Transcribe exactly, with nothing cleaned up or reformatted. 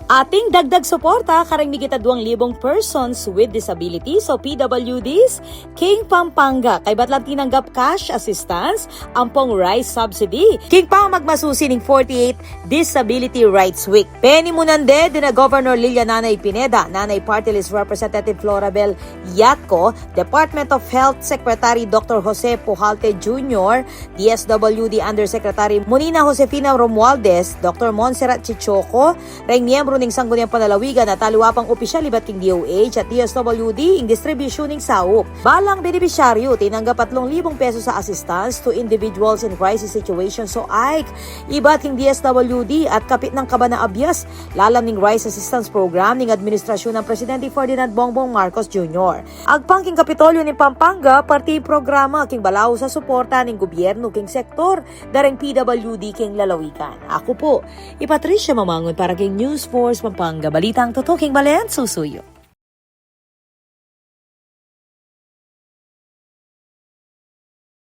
Ating dagdag suporta kareng migit a duang libong persons with disabilities o P W Ds king Pampanga, kaybat lang tinanggap cash assistance ampong rice subsidy king pamagmasusi ning forty-eighth Disability Rights Week. Penimunan de ni Governor Lilia Nanay Pineda, Nanay Party List Representative Florabel Yatco, Department of Health Secretary Doctor Jose Pujalte Junior, D S W D Undersecretary Munina Josefina Romualdez, Doctor Montserrat Chichoco, reng miyembru ning Sangguniang Panlalawigan at aliwa pang opisyal ibat king D O H at D S W D ing distribusyun ning saup. Balang benepisyaryu tinanggap atlung libong pesos a assistance to individuals in crisis situations o AIC ibat king D S W D at kapit nang kaban a abyas lalam ning Rice Assistance Program ning administrasyun nang Presidente Ferdinand Bongbong Marcos Junior. Agpang king Kapitolyo ning Pampanga, parte ing programa king balaus a suporta ning gubyernu king sektor da reng P W D king lalawigan. Aku pu i Patricia Mamangun para king News Force Pampanga, balitang tutuking balen susuyu.